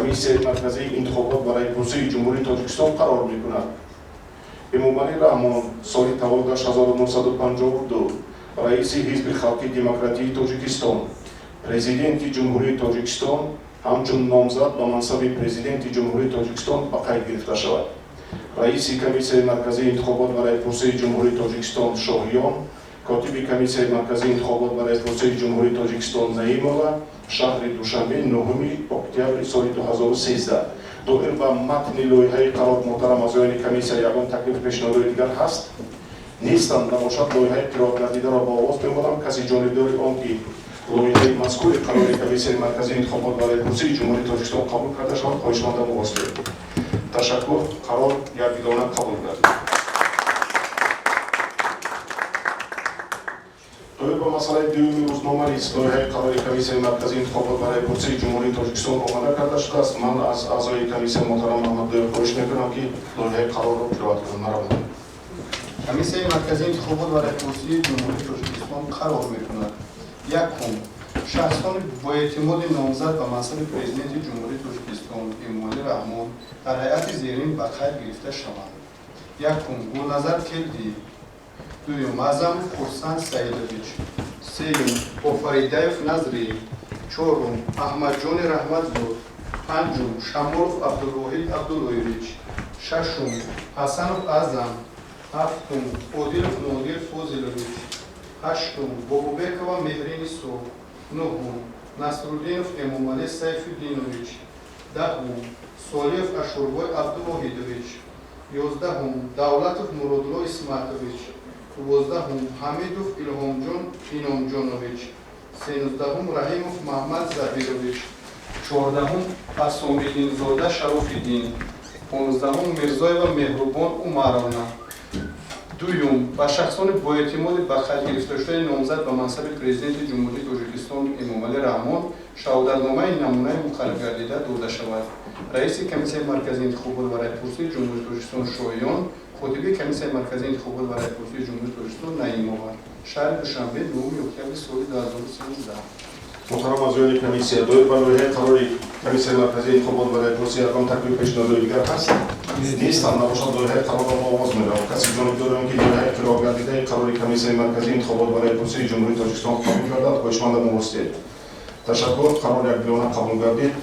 Комиссияи марказии интихобот ва раъйпурсии Ҷумҳурии Тоҷикистон қарор мекунад. Эмомалӣ Раҳмон, соли таваллудаш 1952, раиси Ҳизби халқии демократии Тоҷикистон, Президенти Ҷумҳурии Тоҷикистон, ҳамчун номзад ба мансаби Президенти Ҷумҳурии Тоҷикистон ба қайд гирифта шавад. Раиси Комиссияи марказии интихобот ва раъйпурсии Ҷумҳурии Тоҷикистон Шоҳиён, котиби Комиссияи марказии интихобот ва раъйпурсии Ҷумҳурии Тоҷикистон Наимова, шаҳри Душанбе, 9 октябри соли 2013. Доир ба матни лоиҳаи қарор, муҳтарам аъзоёни комиссия, ягон таклиф, пешниҳодҳои дигар ҳаст? Нестанд. Набошад, лоиҳаи қироатгардидаро ба овоз мемонам. Каси ҷонибдори он, ки лоиҳаи мазкури қарори Комиссияи марказии интихобот ва раъйпурсии Ҷумҳурии Тоҷикистон қабул карда шавад, хоҳишмандам овоз диҳед. Ташаккур, қарор якдилона қабул гардид. Доир ба масъалаи дуюми рӯзнома низ лоиҳаи қарори Комиссияи марказии интихобот ва раъйпурсии Ҷумҳурии Тоҷикистон омода карда шудааст. Ман аз аъзои комиссия муҳтарам Маҳмаддоев хоҳиш мекунам, ки лоиҳаи қарорро қироат кунанд. Марҳамат. Комиссияи марказии интихобот ва раъйпурсии Ҷумҳурии Тоҷикистон қарор мекунад: якум, шахсони боэътимоди номзад ба мансаби Президенти Ҷумҳурии Тоҷикистон Эмомалӣ Раҳмон дар ҳайати зерин ба қайд гирифта шаванд: якум, Гулназар Келдиев; дуюм, Аъзамов Хурсанд Саидович; сеюм, Офаридаев Назрӣ; чорум, Аҳмадҷони Раҳматзод; панҷум, Шамолов Абдулвоҳид Абдуллоевич; шашум, Ҳасанов Аъзам; ҳафтум, Одилов Нодир Фозилович; ҳаштум, Бобобекова Меҳринисо; нуҳум, Насруддинов Эмомалӣ Сайфуддинович; даҳум, Солиев Ашурбой Абдувоҳидович; 11-ум, Давлатов Муродло Исматович; 12-ум, Ҳамидов Илҳомҷон Иnomҷонович; 13-ум, Раҳимов Маҳмад Забирович; 14-ум, Асомиддинзода Шарофиддин; 15-ум, Мирзоева Меҳрубон Умаровна. Дуюм, ба шахсони боэътимоди ба қайд гирифташудаи номзад ба мансаби Президенти Ҷумҳурии Тоҷикистон Эмомалӣ Раҳмон шаҳодатномаи намунаи муқарраргардида дода шавад. Раиси Комиссияи марказии интихобот ва раъйпурсии Ҷумҳурии Тоҷикистон Шоҳиён, котиби Комиссияи марказии интихобот ва раъйпурсии Ҷумҳурии Тоҷикистон Наимова, шаҳри Душанбе, 9 октябри соли 2013. Муҳтарам аъзоёни комиссия, доир ба лоиҳаи қарори Комиссияи марказии интихобот ва раъйпурсӣ ягон таклиф, пешниҳодҳои дигар ҳаст? Нестанд. Набошад, лоиҳаи қарорро ба овоз меравам. Каси ҷонибдори он, ки лоиҳаи қироатгардидаи қарори Комиссияи марказии интихобот ва раъйпурсии Ҷумҳурии Тоҷикистон қабул гардад, хоҳишмандам овоз диҳед. Ташаккур, қарор якдилона қабул гардид.